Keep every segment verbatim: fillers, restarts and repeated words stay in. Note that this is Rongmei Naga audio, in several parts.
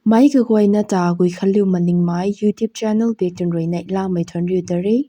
Meic kaguayna ta Guikhanliu Malingmei YouTube channel bik tun rui neihlamei thuanc riu ta re.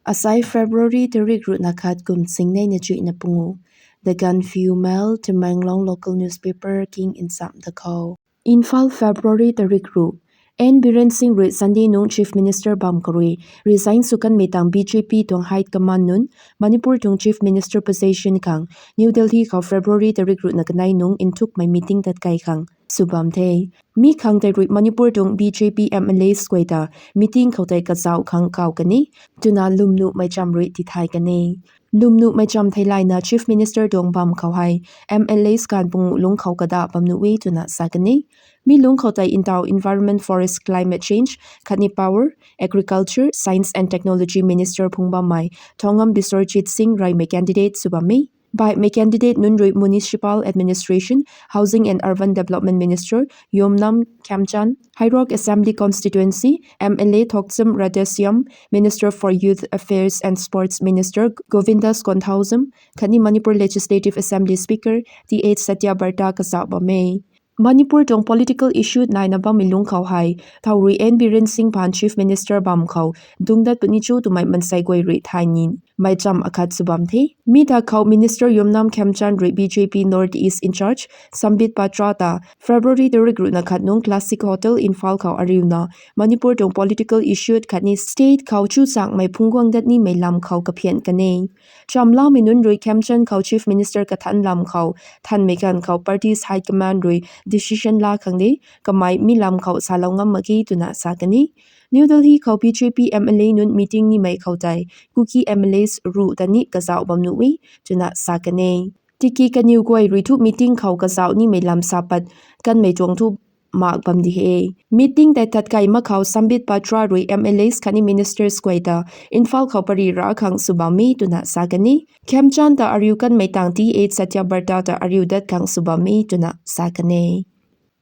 Asai February tarik ruhna khat kum singneina chuihna pungu. The Gaanphiu Mail, Tamenglong local newspaper king nsam da khou. Imphal, February tarik ruh. N Biren Singh rui Sunday nungc Chief Minister bam khou rui resign sw kanmei tang B J P tuang high command nunc Manipur tuang Chief Minister position khang New Delhi khou February tarik ruhna kanei nungc nthukmei meeting tat kei khang sw bam the. Mi khang tei rui Manipur tuang B J P M L As guay ta meeting khou tei kazauh khang kaw kan e twna lwmnuhmei cham rui tithay kan e. Lwmnuhmei cham theilayna Chief Minister tuang bam khou hei M L As ganv pungu lungc khou kada bam nuh e twna sa kan e. Mi lungc khou tei ntaw Environment, Forest, Climate Change khatni Power, Agriculture, Science and Technology Minister phung bammei Thongam Biswarjit Singh reymei candidate sw bam e. Baihmei candidate nunc rui Municipal Administration, Housing and Urban Development Minister Yumnam Khemchand, Heirok Assembly Constituency M L A Thokcham Radheshyam, Minister for Youth Affairs and Sports Minister Govindas Konthoujam khatni Manipur Legislative Assembly Speaker Th Satyabrata kazauh bam e. Manipur tuang political issue naina bammei lungc khou hei thow rui N Biren Singh phaan Chief Minister bam khou dungc dat puni cho twmei mansei guay rui thay nimei cham akhat sw bam the. Mi ta khou Minister Yumnam Khemchand rui B J P North East in-charge Sambit Patra ta February tarik ruhna khat nungc Classic Hotel Imphal khou ariuna Manipur tuang political issue khatni state khou chuzaenghmei phungc guang dat nimei lam khou kaphian kan e. Chamlamei nunc rui Khemchand khou Chief Minister kathanc lam khou thanmei ganv khou party's high command rui decision laa khang de kamei mi lam khou salou ngam mak ge twna sa kan e. New Delhi khou B J P M L A nunc meeting nimei khou tei Kuki M L As ruh ta ni kazauh bam nuh e twna sa kan e. Tiki kaniw guay rui thu meeting khou kazauh nimei lam sa pat kanmei tuang thu mak bam di he. Meeting tei tat kei mak khou Sambit Patra rui M L As khatni ministers guay ta Imphal khou pary ra khang sw bam e twna sa kan e. Khemchand ta ariu kanmei tang Th Satyabrata ta ariu dat khang sw bam e twna sa kan e.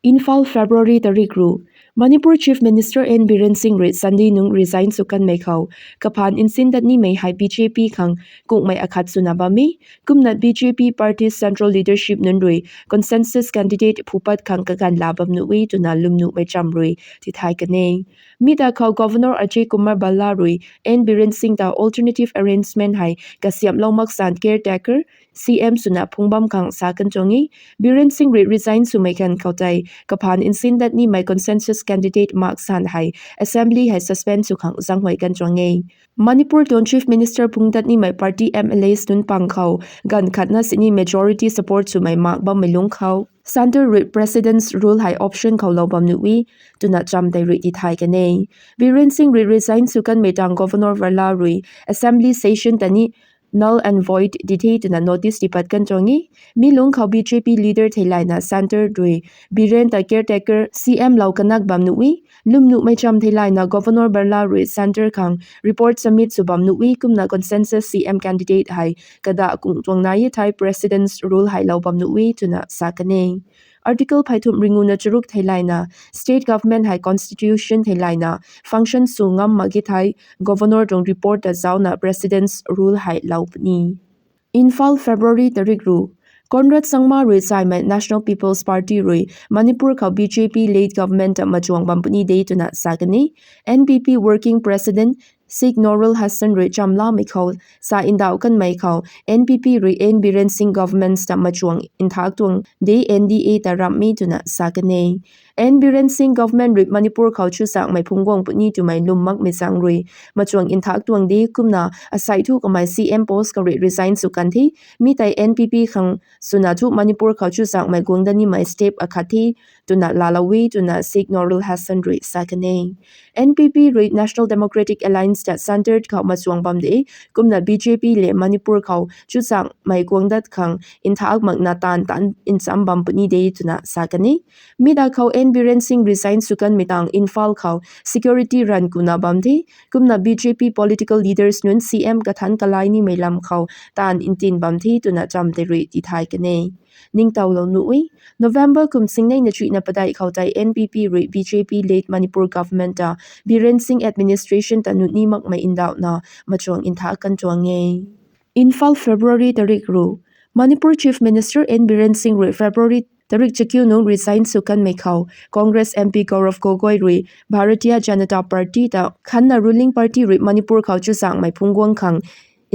Imphal, February tarik ruh. Manipur Chief Minister N Biren Singh rui Sunday nungc resign sw kanmei khou kaphaan nsin dat nimei hei B J P khang kungmei akhat swna bam e. Kumna B J P party central leadership nunc rui consensus candidate phu pat khang kaganv la bam nuh e twna lwmnuhmei cham rui tithay kan e. Mi ta khou Governor Ajay Kumar Bhalla rui N Biren Singh ta alternative arrangement hei kasiamhlou mak san caretaker C M swna phung bam khang sa kan tuang e. Biren Singh rui resign swmei ganv khou tei kaphaan nsin dat nimei consensus candidate mak san hei assembly hei suspend sw khang zaenghuay kan tuang e. Manipur tuang Chief Minister phung dat nimei party M L As nunc pang khou ganv khatna sini majority support swmei mak bammei lungc khou centre rui President's Rule hei option khou lou bam nuh e twna cham tei rui tithay kan e. Biren Singh rui resign sw kanmei tang Governor Bhalla rui assembly session ta ni null and void di the twna notice tipat kan tuang e. Mi lungc khou B J P leader theilayna centre rui Biren ta caretaker C M lou kanak bam nuh e. Lwmnuhmei cham theilayna Governor Bhalla rui centre khang report submit sw bam nuh e kumna consensus C M candidate hei kada kung tuang nai e thei President's Rule hei lou bam nuh e twna sa kan e. Article pheythumh ringuna charuk theilayna state government hei constitution theilayna function sw ngam mak ge thei Governor tuang report ta zauna President's Rule hei lou puni. Imphal, February tarik ruh. Conrad Sangma rui saimei National People's Party rui Manipur khou B J P led government ta machuang bam puni de twna sa kan e. N P P working president Sheikh Noorul Hassan rui chamlamei khou sa ndauh kanmei khou N P P rui N Biren Singh government ta machuang nthak tuang de N D A ta ramh e twna sa kan e. N Biren Singh government rui Manipur khou chuzaenghmei phungc guang puni twmei lwm makmei zaeng rui machuang nthak tuang de kumna asei thu kamei C M post khou rui resign sw kan the. Mi tei N P P khang swna thu Manipur khou chuzaenghmei guang dat nimei step akhat the twna laalou e twna Sheikh Noorul Hassan rui sa kan e. N P P rui National Democratic Alliance ta centre khou machuang bam de kumna B J P le Manipur khou chuzaenghmei guang dat khang nthak makna taanv taanc ncham bam puni de twna sa kan e. Mi ta khou N Biren Singh resign sw kanmei tang Imphal khou security ranv kuna bam the kumna B J P political leaders nunc C M kathanc kalai nimei lam khou taanv ntin bam the twna cham tei rui tithay kan e. Ningtowlou nuh e. November kum singneina chuihna padeih khou tei N P P rui B J P led Manipur government ta Biren Singh administration ta nuni makmei ndauhna machuang nthak kan tuang e. Imphal, February tarik ruh. Manipur Chief Minister N Biren Singh rui February tarik chakiu nungc resign sw kanmei khou Congress M P Gaurav Gogoi rui Bharatiya Janata Party ta khanna ruling party rui Manipur khou chuzaenghmei phungc guang khang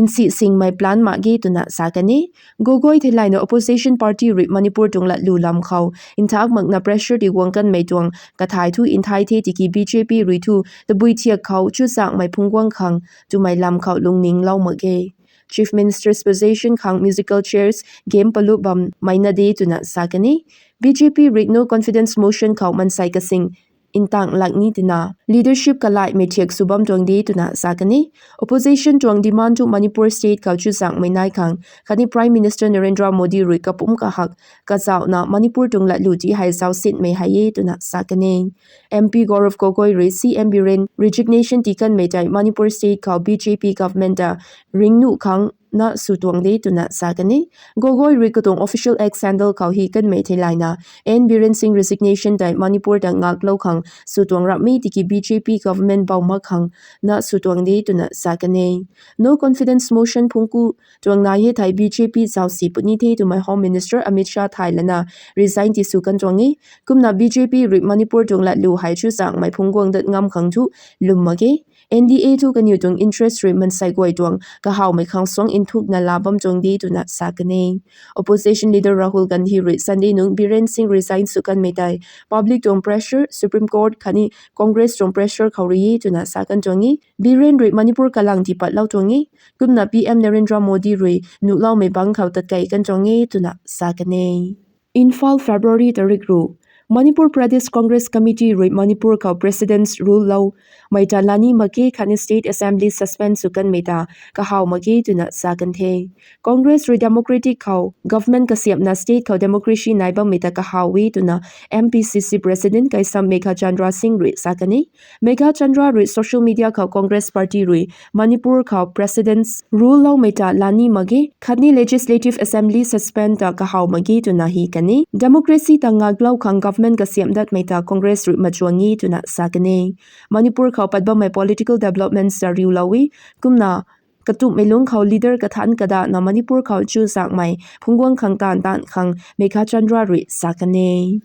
nsi singmei plan mak ge twna sa kan e. Gogoi theilayna opposition party rui Manipur tuang latlu lam khou nthak makna pressure tiguang kanmei tuang kathai thu nthai the tiki B J P rui thu tabui thiak khou chuzaenghmei phungc guang khang twmei lam khou lungninglou mak ge. Chief Minister's position khang musical chairs game palu bam mai na de twna sa kan e. B J P rui no confidence motion khou mansei kasing ntang lak ni tina leadership kalaimei thiak sw bam tuang de twna sa kan e. Opposition tuang demand thu Manipur state khou chuzaenghmei nai khang khatni Prime Minister Narendra Modi rui kapumc kahak kazauhna Manipur tuang latlu ti hei zausinmei hei e twna sa kan e. M P Gaurav Gogoi rui C M Biren resignation tii kanmei tei Manipur state khou B J P government ta ringnuh khang na sw tuang de twna sa kan e. Gogoi rui katuang official X handle khou hi kanmei theilayna N Biren Singh resignation tei Manipur ta ngaklou khang sw tuang ramhmei tiki B J P government bau mak khang na sw tuang de twna sa kan e. No confidence motion phungc ku tuang nai e thei B J P zausi puni the twmei Home Minister Amit Shah thay lana resign ti sw kan tuang e. Kumna B J P rui Manipur tuang latlu hei chuzaenghmei phungc guang dat ngam khang thu lwm mak ge. N D A thu kaniw tuang interest rui mansei guay tuang kahawmei khang suang nthukna la bam tuang de twna sa kan e. Opposition leader Rahul Gandhi rui Sunday nungc Biren Singh resign sw kanmei tei public tuang pressure, Supreme Court khatni Congress tuang pressure khou rui e twna sa kan tuang e. Biren rui Manipur kalang tipatlou tuang e. Kumna P M Narendra Modi rui nuhloumei bangc khou tatkei kan tuang e twna sa kan e. Imphal, February tarik ruh. Manipur Pradesh Congress Committee rui Manipur khou President's Rule loumei ta lani mak ge khatni State Assembly suspend sw kanmei ta kahaw mak ge twna sa kan the. Congress rui democratic khou government kasiamhna state khou democracy nai bammei ta kahaw e twna M P C C President Keisham Meghachandra Singh rui sa kan e. Meghachandra rui social media khou Congress party rui Manipur khou President's Rule loumei ta lani mak ge khatni Legislative Assembly suspend ta kahaw mak ge twna hi kan e. Democracy ta ngaklou khang government kasiamh datmei ta Congress rui machuang e twna sa kan e. Manipur khou pat bammei political developments ta riulou e. Kumna katumhmei lungc khou leader kathanc kadana Manipur khou chuzaenghmei phungc guang khang taanv taanv khang Meghachandra rui sa kan e.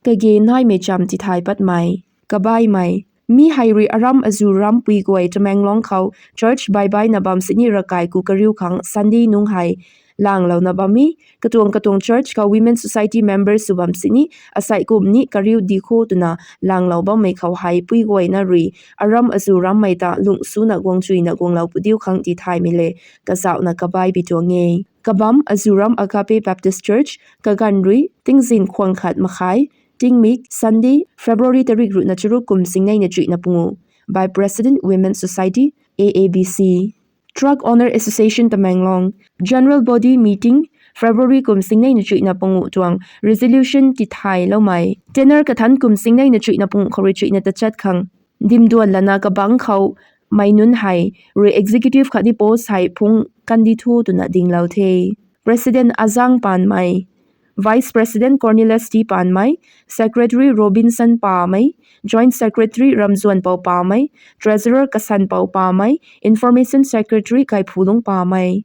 Kage naimei cham tithay patmei, kabaimei. Mi hei rui aram azu ram pui guay Tamenglong khou church baibaina bam sini ravkai ku kariu khang Sunday nungc hei langlouna bam e. Katuang katuang church khou Women Society member sw bam sini asei kum ni kariu di kho twna langlou bammei khou hei pui guayna rui aram azu rammei ta lungh suna guang chuyna guanglou pudiu khang tithaymei le kazauhna kabai bi tuang e. Kabam azu ram Agape Baptist Church, kaganv rui tingzin khwang khat makhai, tingmik Sunday, February tarik ruhna charuk kum singneina chuihna pungu, by President Women Society, A A B C. Truck Owner Association Tamenglong, General Body Meeting, February kum singneina chuihna pungu tuang resolution tithayloumei. Tenure kathanc kum singneina chuihna pungu khou rui chuihna tachat khang dimduan lana kabangc khou mei nunc hei rui executive khatni post hei phungc kandi thu twna dinglou the. President Azang Panmei, Vice President Cornelius T Panmei, Secretary Robinson Pamei, Joint Secretary Ramzuan Pou Pamei, Treasurer Kasan Pou Pamei, Information Secretary Kaiphulung Pamei.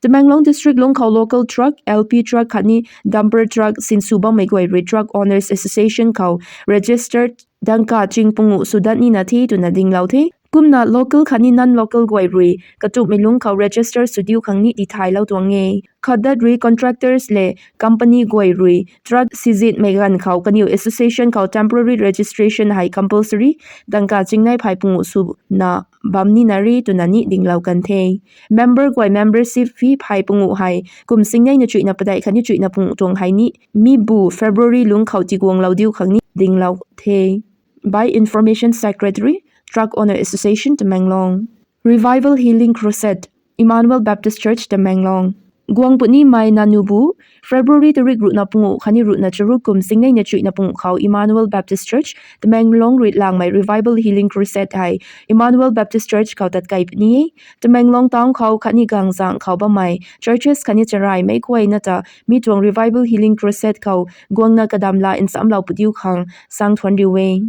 Tamenglong District lungc khou local truck, L P truck khatni dumper truck sinsw bammei guay rui Truck Owners Association khou registered dangka ching pungu swdat nina the twna dinglou the. Kumna local khatni non-local guay rui katumhmei lungc khou register swdiu khang ni tithaylou tuang e. Khatdat rui contractors le company guay rui truck sizitmei ganv khou kaniw association khou temporary registration hei compulsory dangka chingnei phay pungu swna bam nina re twna ni dinglou kan the. Member guay membership fee phay pungu hei kum singneina chuihna padeih khatni chuihna pungu tuang hei ni mi bu February lungc khou tiguanglou diu khang ni dinglou the. By Information Secretary, Truck Owner Association, Tamenglong. Revival Healing Crusade, Emmanuel Baptist Church, Tamenglong. Guang punimei nanubu, February tarik ruhna pungu khatni ruhna charuk kum singneina chuihna pungu khou Emmanuel Baptist Church, Tamenglong rui langmei Revival Healing Crusade hei Emmanuel Baptist Church khou tatkei puni e. Tamenglong town khou khatni gangzang khou bammei churches khatni charaimei guayna ta mi tuang Revival Healing Crusade khou guangna kadamla nchamlou pudiu khang sang thuan riu e.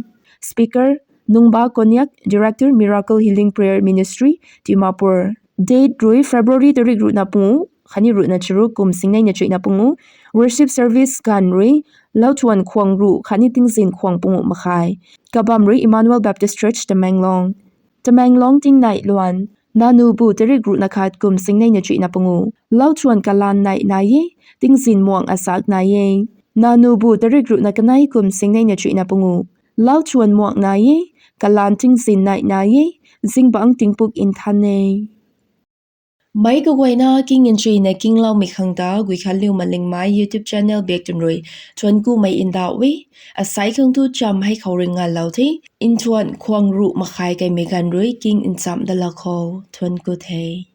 Speaker, Nungba Konyak, Director, Miracle Healing Prayer Ministry, Dimapur. Date rui February tarik ruhna pungu khatni ruhna charuk kum singnei na chuihna pungu. Worship service ganv rui Lauthuan khwang ruh khatni tingzin khwang pungu makhai. Kabam rui Emmanuel Baptist Church, Tamenglong. Tamenglong tingnei luan, Nanubu tarik ruhna khat kum singnei na chuihna pungu. Lauthuan kalan nei nai e, tingzin muang asak nai e. Nanubu tarik ruhna kanei kum singnei na chuihna pungu. Lauthuan muang nai e, kalan tingzin nei nai e, zingbangc tingpuk nthan e. Meic kaguayna king nchuina kingloumei khang ta Guikhanliu Malingmei YouTube channel biak twn rui thuanc kumei ndauh e. Asai khang tu cham hei khou rui ngalou the. Nthuan khwang ruh makhai kaimei ganv rui king nchamh dalou khou thuanc ku the.